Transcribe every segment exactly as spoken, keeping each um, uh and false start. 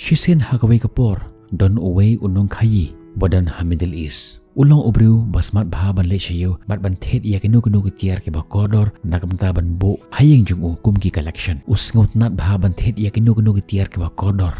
Shisien ha kawei ka por, don uwei u nongkhaïi uba don ha Middle East. U long u briew ba smat bha ban leit sha ïew bad ban thied ïa kino kino ki tiar kiba kordor, na ka bynta ban buh ha ïing jong u kum ki collection. U sngewtynnat bha ban thied ïa kino kino ki tiar kiba kordor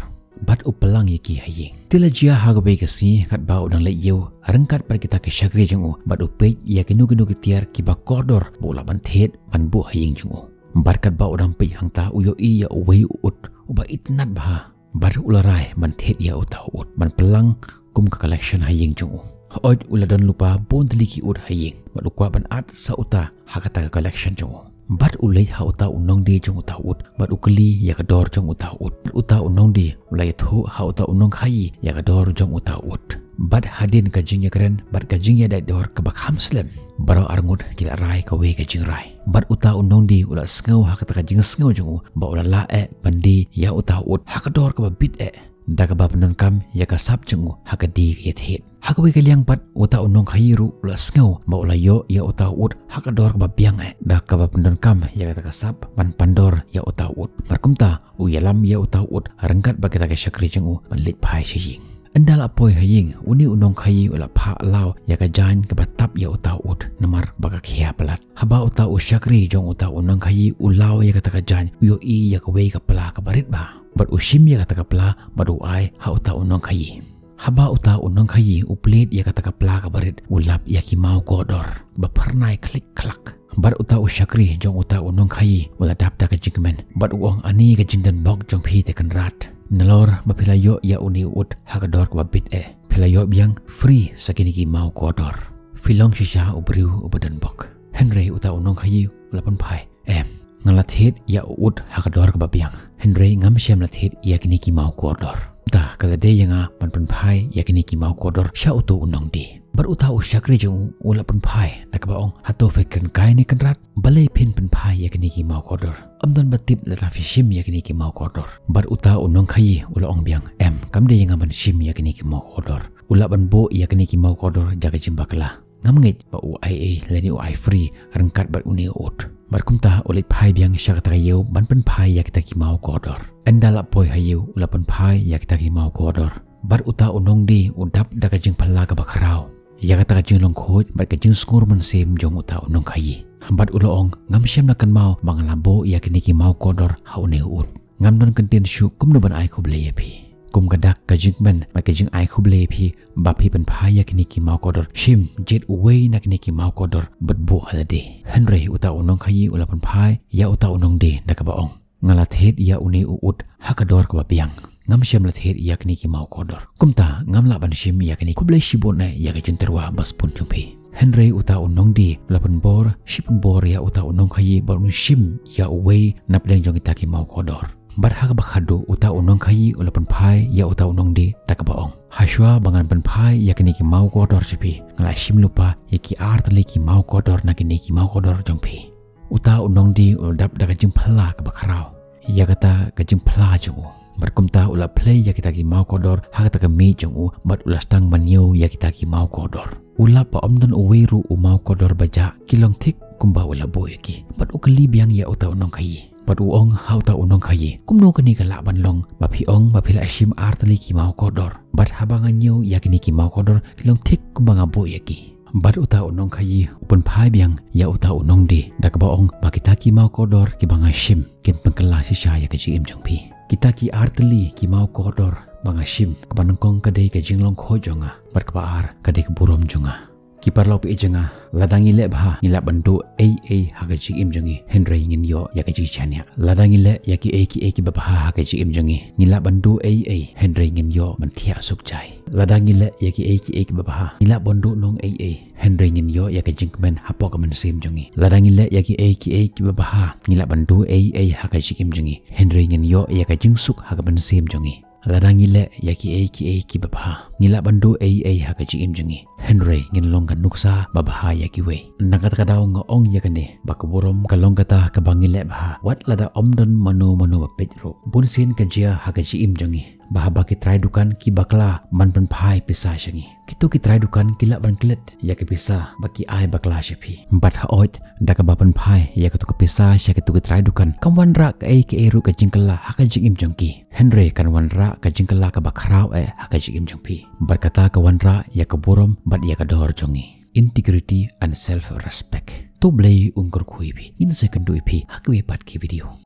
bad u pynlang ïa ki ha ïing. Te la jia ha kawei ka sngi katba u dang leit ïew ryngkat bad kita ki shakri jong u, bad u peit ïa kino kino ki tiar kiba kordor ba u lah ban thied ban buh ha ïing jong u. Bad katba u dang peit hangta, u ïohi ïa uwei u ut uba itynnat bha. Bad u la rai ban thied ïa uta u ut ban pynlang kum ka collection ha ïing jong u. Hooid, u la don lypa bun tylli ki ut ha ïing, bad u kwah ban add sa uta ha kata ka collection jong u. Bad u leit ha uta u nongdie jong uta u ut, bad u kylli ïa ka dor jong uta u ut. Bad uta u nongdie u la ïathuh ha uta u nongkhaïi ïa ka dor jong uta u ut. Bad hadien ka jingïakren bad ka jingïadei dor kaba kham slem, baroh arngut ki la rai kawei ka jingrai. Bad uta u nongdie u la sngew ha kata ka jingsngew jong u ba u la lah eh ban die ïa uta u ut ha ka dor kaba bit eh, da kaba pyndonkam ïa ka sap jong u ha ka die ka ïathied. Ha kawei ka liang pat, uta u nongkhaïi ruh u la sngew ba u la ïoh ïa uta u ut ha ka dor kaba biang eh, da kaba pyndonkam ïa kata ka sap ban pandor ïa uta u ut. Bad kumta u ïalam ïa uta u ut ryngkat bad kita ki shakri jong u ban leit phai sha ïing. Ynda la poi ha ïing, une u nongkhaïi u la phah law ïa ka jaiñ kaba tap ïa uta u ut, namar ba ka khia palat. Haba uta u shakri jong uta u nongkhaïi u law ïa kata ka jaiñ, u ïohi ïa kawei ka pla kaba rit bha. Bad u shim ïa kata ka pla bad u ai ha uta u nongkhaïi. Haba uta u nongkhaïi u plied ïa kata ka pla kaba rit, u lap ïa ki maw kordor ba phyrnai khlieh khlak. Bad uta u shakri jong uta u nongkhaïi u la dap da ka jingkmen bad u ong, ani ka jingdon bok jong phi te kynrad. Nalor ba phi la ïoh ïa une u ut ha ka dor kaba bit eh, phi la ïoh biang free sa kine ki maw kordor. Phi long shisha u briew uba don bok. Hynrei uta u nongkhaïi u la pynphai, em, nga la thied ïa u ut ha ka dor kaba biang, hynrei ngam shym la thied ïa kine ki maw kordor. Da ka la dei ïa nga ban pynphai ïa kine ki maw kordor sha uta u nongdie. Bad uta u shakri jong u u la pynphai da kaba ong, hato phi kren kai ne kynrad? Balei phin pynphai ïa kine ki maw kordor? Ym don ba tip lada phi shim ïa kine ki maw kordor. Bad uta u nongkhaïi u la ong biang, em, kam dei ïa nga ban shim ïa kine ki maw kordor. U lah ban buh ïa kine ki maw kordor da ka jingbakla. Ngam ngeit ba u ai ei lane u ai free ryngkat bad une u ut. Bad kumta u leit phai biang sha kata ka ïew ban pynphai ïa kita ki maw kordor. Ynda la poi ha ïew u la pynphai ïa kita ki maw kordor. Bad uta u nongdie u dap da ka jingphylla kaba khraw ïa kata ka jinglong khuid bad ka jingsngur mynsiem jong uta u nongkhaïi. Bad u la ong, ngam shym la kynmaw ba nga la buh ïa kine ki maw kordor ha une u ut. Ngam don kyntien shuh kumno ban ai khublei ïa phi. Kum ka dak ka jingkmen bad ka jingai khublei ïa phi ba phi pynphai ïa kine ki maw kordor, shim jied uwei na kine ki maw kordor bad buh ha lade. Hynrei uta u nongkhaïi u la pynphai ïa uta u nongdie da kaba ong, nga la thied ïa une u ut ha ka dor kaba biang. Ngam shym la thied ïa kine ki maw kordor. Kumta ngam lah ban shim ïa kine. Khublei shibun eh ïa ka jingtyrwa ba sbun jong phi. Hynrei uta u nongdie u la pynbor shi pynbor ïa uta u nongkhaïi ba un shim ïa uwei napdeng jong kita ki maw kordor. Bad ha kaba khadduh uta u nongkhaïi u la pynphai ïa uta u nongdie da kaba ong, ha shuwa ba ngan pynphai ïa kine ki maw kordor sha phi, nga la shim lypa ïa ki ar tylli ki maw kordor na kine ki maw kordor jong phi. Uta u nongdie u la dap da ka jingphylla kaba khraw ïa kata ka jingphylla jong u. Bad kumta u la plie ïa kita ki maw kordor ha kata ka miej jong u bad u la sdang ban ñiew ïa kita ki maw kordor. U lap ba ym don uwei ruh u maw kordor ba jah, ki long thik kumba u la buh ïa ki. Bad u kylli biang ïa uta u nongkhaïi. Bad u ong ha uta u nongkhaïi, kumno kane ka lah ban long ba phi ong ba phi la shim ar tylli ki maw kordor, bad haba nga ñiew ïa kine ki maw kordor ki long thik kumba nga buh ïa ki? Bad uta u nongkhaïi u pynphai biang ïa uta u nongdie da kaba ong ba kita ki maw kordor kiba nga shim kin pynkylla shisha ïa ka jingim jong phi. Kita ki ar tylli ki maw kordor ba nga shim, kaba nyngkong ka dei ka jinglong khuid jong nga, bad kaba ar ka dei ka burom jong nga. Ki paralok baieit jong nga, lada ngi leh bha ngi lah ban duh ei ei ha ka jingim jong ngi, hynrei ngin ïoh ïa ka jingshaniah. Lada ngi leh ïa kiei kiei kiba bha ha ka jingim jong ngi, ngi lah ban duh ei ei, hynrei ngin ïoh ban thiah suk jai. Lada ngi leh ïa kiei kiei kiba bha, ngi lah ban duh nong ei ei, hynrei ngin ïoh ïa ka jingkmen hapoh ka mynsiem jong ngi. Lada ngi leh ïa kiei kiei kiba bha, ngi lah ban duh ei ei ha ka jingim jong ngi, hynrei ngin ïoh ïa ka jingsuk ha ka mynsiem jong ngi. Lada ngi leh ïa kiei kiei kiba bha, ngi lah ban duh ei ei ha ka jingim jong ngi, hynrei ngin long ka nuksa ba bha ïa kiwei. Na kata ka daw nga ong ïa kane, ba ka burom ka long kata kaba ngi leh bha, wat lada ym don mano mano ba peit ruh. Bunsien ka jia ha ka jingim jong ngi, ba haba ki trai dukan ki bakla ban pynphai pisa sha ngi, kito ki trai dukan ki lah ban klet ïa ki pisa ba ki ai bakla sha phi. Bad hooid, da kaba pynphai ïa kato ka pisa sha kito ki trai dukan, kam wanrah kaei kaei ruh ka jingkylla ha ka jingim jong ki. Hynrei kan wanrah ka jingkylla kaba khraw eh ha ka jingim jong phi. Bad kata ka wanrah ïa ka burom bad ïa ka dor jong ngi. Integrity and self-respect. To Blei un kyrkhu ïa phi. Ngin sa ïakynduh ïa phi ha kiwei pat ki video.